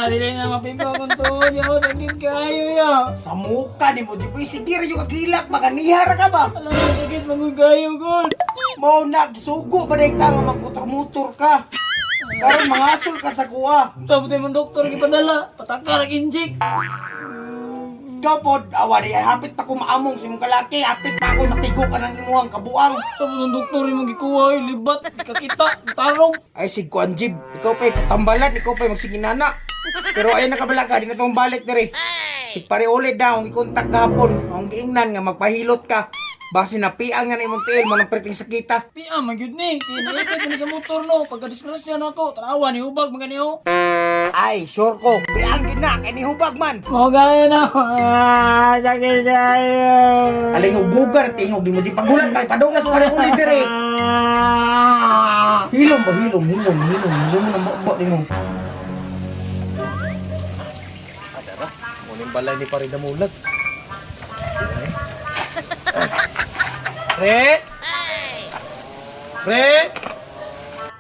Dili na mapipa akong tuod yo. Sakit kayo yo. Sa muka ni mo, Jiboy, sige ra yung kagilak, maganihara ka ba? Alam mo, sakit manggod kayo gud. Mao na, gisugo ba day ka nga magmotor-motor ka? Karon mangasol ka sa kuha. Sabot mo doktor gipadala, patakar ang inject. Ikaw pod, awa di, hapit pa ko maamong sa imong kalaki, hapit pa ako natigo ka ng imuhang kabuang. Sabot ang doktor imong gikuha, eh, libat, kakita, tarong. Ay, sig kuan Jib, ikaw pa'y katambalan, ikaw pa'y magsiginana. Pero ayun nakabala ka, di na itong balik dere. Sig pare ulit na, akong gikontak gahapon, akong giingnan nga magpahilot ka. Base na piang nga na imong tiil mo ng perting sakita. Pia man gyud ni, kay naipit ni sa motor no, pagka disgrasya na ako, tanawa ni hubag mga niyo. Ay, sure ko, piang gid na, kay ni hubag man. Mo gani na. Ah, sakit kayo. Aling hubugan, tingog, di mo di pagulat, pa'y padong na sa pare ulit dere. Ah. Hilom ba, hilom, hilom, hilom, hilom, ng baba di mo. Adara, muning balay ni Parida Mulag. Pre! Pre!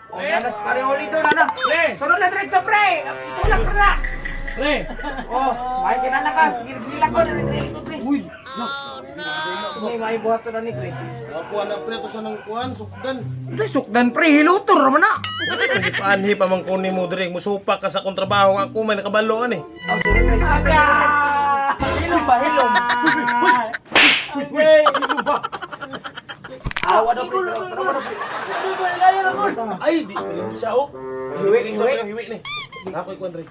O, nanas pare ulit doon, ano? Pre! Sunod na diretso, pre! Itulak pre na! Pre! Oh, may kinana ka, gila ko, dire likod, pre. Uy! May buhat to na ni, pre. Nakuha na pre, to sa nang kuhan, sukdan. Ito, sukdan, pre, hilutor naman na. Hindi pa anhi pa man kunin mo diri, musupa ka sa akong trabaho nga ako may nakabaloan eh. Oh, sorry, pre. Sige, pre. Hilom ba, hilom? Okay. Hilom ba? Awa daw, pre. Tara, tara, tara, pre. Ay, di pa siya oh. Hiwi, hiwi. Hiwi ni. Ako ikuan dre.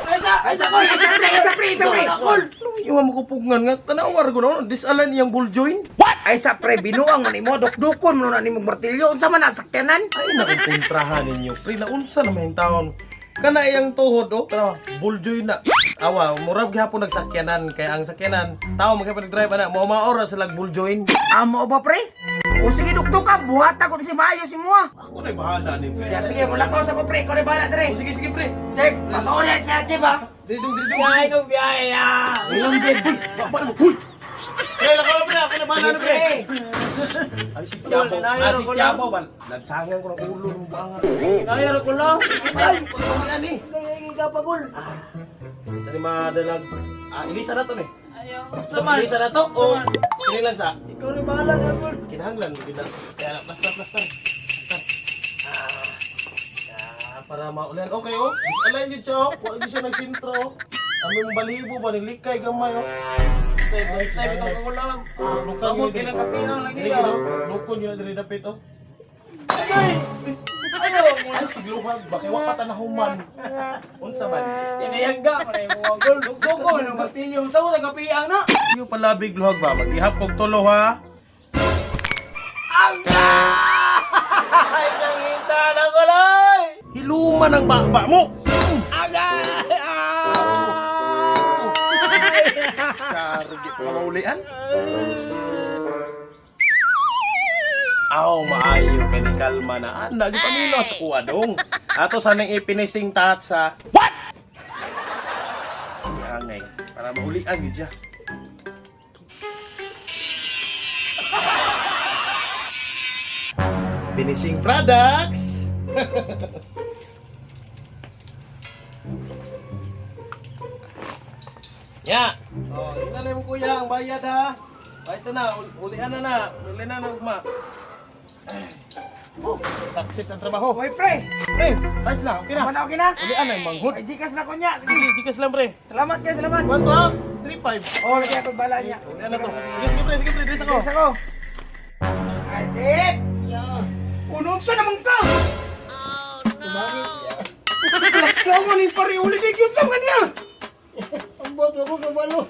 Ay sa, Ay, sa kol, ay, sa pre, ay, sa pre, ay, sa pre. Kol. Iwa mo kupugngan nga tanawar ko no, disalan iyang bull joint. Ay, sa pre, binuang man imo, dukdukon mo na nimong martilyo. Unsa man na sakyanan? Ay nakikontrahan ninyo. Pre, naunsa na may taon. Kana iyang tuhod oh, tara, bull joint na. Awa, murag gihapon nagsakyanan kay ang sakyanan, tao magyapon nag-drive ana, mao maora sila bull joint. Amo ba, pre? O sige, dukduk ka, buhata ko si Mayo si Mua. Ako na bahala ni pre. Ya, sige, mula ko sa ko, pre. Ikaw na bahala, dre. Oh, sige sige pre. Jeb, patuon na siya, Jeb, ha? Diri dong diri dong. Biyahe kong biyahe ya. Hilom, Jeb. Ba mo. Huy. Pre, lakaw pre, ako na bahala ni pre. Ay si Tiago, ah si Tiago ba? Lansangan ko ng ulo ng buanga. Kinayar ko lang. Ay, pagkawian eh. Ay, kapagol. Kita ni madalag. Ah, ilisa na to ni. Ayaw. So, Saman. ilisa na to o kini lang sa Ikaw rin bahala na gol. kinahanglan gid na. Kaya na plaster plaster. Plaster. Ah, ah, para maulan. Okay oh. Disalign yun siya oh. Wa gyud siya nagsintro oh. Aming balibo ba ni likay gamay oh. Tay, tay, ikaw ko lang. Lukan Samot yun bilang kapihan lagi Dili ah. gid oh. Lukon yun na diri dapit oh. Ay! Ayaw mo. Ay sigluhag ba kay wa pa tanahuman. Unsa man? Tinayangga pa rin mo ang gol. Dugtog ko ng martilyo. Sa mo nagkapiang na. Iyo palabig luhag ba magihap kog tulo ha. Ang Ay, nangita na ko lang. Hiluman ang baba mo. Agay! Karugit pa maulian. Aw, maayo kay ni kalma na. Ana, gipamilo sa kuha dong. Ato sanang ipinising tat sa What? Angay, para maulian gid siya. Finishing products. Ya. Oh, ina na yung kuya ang bayad ha. Bayad na, ulian na na. Ulian na na ugma. Oh, success ang trabaho. Hoy, pre. Pre, bayad na, okay na. Tama na, okay na? Ulian na yung manghod. Ay, Gcash na ko niya. Sige. Sige, Gcash lang pre. Salamat kayo, salamat. 1 to 3 5. Oh, lagi ako bala niya. Ulian na to. Sige, sige pre, sige pre, dress ako. Gcash ako. Ay, Jeb! Ununsa naman ka? Oh, no. Plus ka man yung pare ulit. Yun sa mga niya. Ang bato ako kabalo.